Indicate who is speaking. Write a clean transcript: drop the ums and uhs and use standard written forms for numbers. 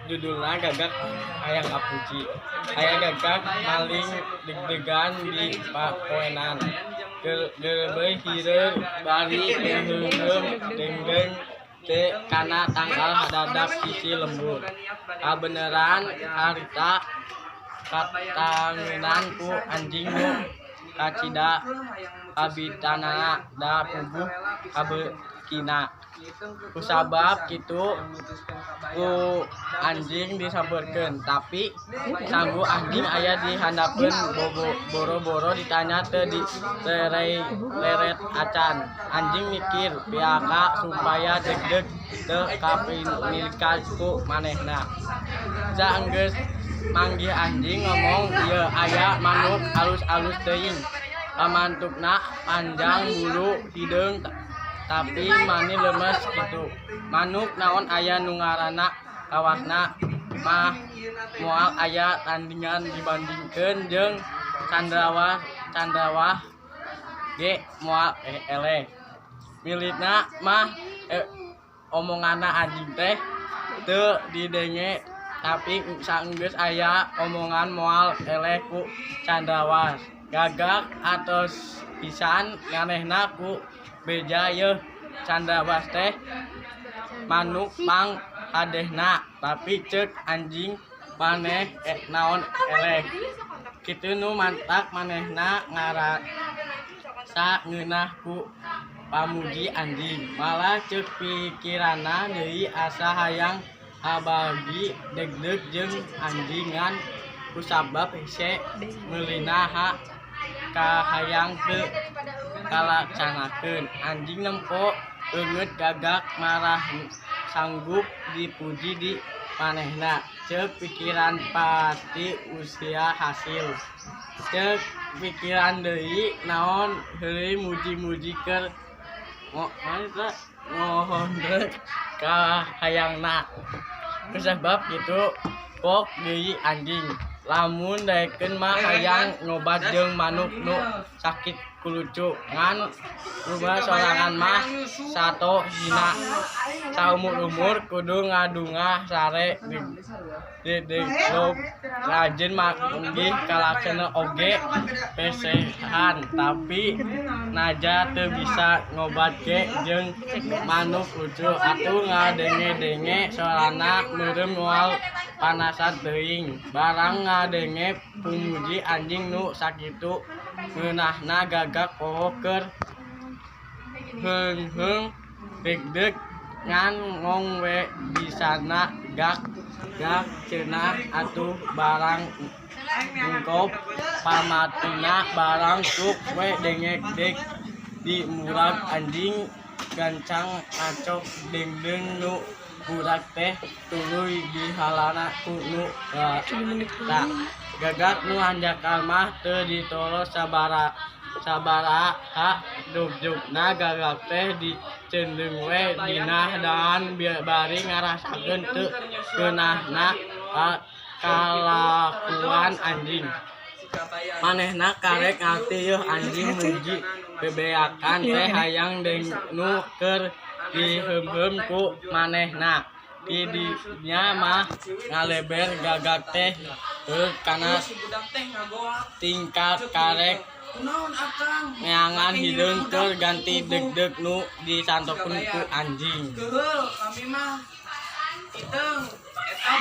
Speaker 1: Judulna Gagak Hayang Kapuji. Aya gagak maling deg-degan di papoenan. Geureubeuy hireung bari ngeuheum dengdeng teh kana tangkal hadadak sisi lembur. Kabeneran harita katangenan ku anjing nu kacida kabitanana da puguh kabeukina. Kusabab kitu ku anjing disampeurkeun, tapi sangu anjing aya di handapeun boro-boro ditanya teu dileret acan. Anjing mikir piaka supaya degdeg teu kapamilikan ku manehna. Saenggeus manggih anjing ngomong, "Ieu aya manuk alus-alus teuing. Pamantukna panjang bulu hideung tapi mani leumes kitu. Manuk naon aya nu ngaranna kawasna mah moal aya tandingan dibandingkeun jeung candrawasih, candrawasih ge moal eleh." Mimitina mah omonganna anjing teh teu didenge, tapi saenggeus aya omongan moal eleh ku candrawasih, gagak atos pisan manehna ku beja yeuh candrawasih teh manuk pang hadehna, tapi ceuk anjing maneh naon eleh. Kitu nu matak manehna ngarasa ngeunah ku pamuji anjing. Malah ceuk pikiranna deui asa hayang habagi degdeg jeung anjing ngan kusabab hese meulina kahayang teu kalaksanakeun. Anjing nempo leungeut gagak malah sanggup dipuji di manehna. Ceuk pikiran pasti usia hasil. Ceuk pikiran deui naon heureuy muji-muji keur ngohondrek kahayangna. Kusabab kitu pok deui anjing. Lamun daekeun mah hayang ngobat jeung manuk nu sakit kulucu ngan rumah sorangan mah sato hina saumur-umur kudu ngadungah sare degdeg rajin manggih kalaksana oge pesehan, tapi naja teu bisa ngobat ge jeung manuk lucu atuh ngadenge-denge sorana meureum moal panasar teuing. Barang ngadenge pumuji anjing nu sakitu ngeunahna gagak poho keur heungheung degdeg ngan ngong we bisana gak gak cenah atuh barang ungkop pamatina barang tuk we degdeg di murag anjing gancang ngacok dengdeng nu burak teh tuluy dihalana ku nu ta. Gagak nu hanjakal mah teu ditolo sabaraha jugjugna gagak teh diceundeung we dina daan bari ngarasakeun teu ngeunahna kalakuan anjing. Manehna karek ngarti yeuh anjing muji bebeakan teh hayang nu keur diheumheum ku manehna. Di dinya mah ngaleber gagak teh heuh kana tingkah karek neangan hideung keur ganti degdeg nu disantokeun ku anjing.
Speaker 2: Keuheul kami mah. Iteung.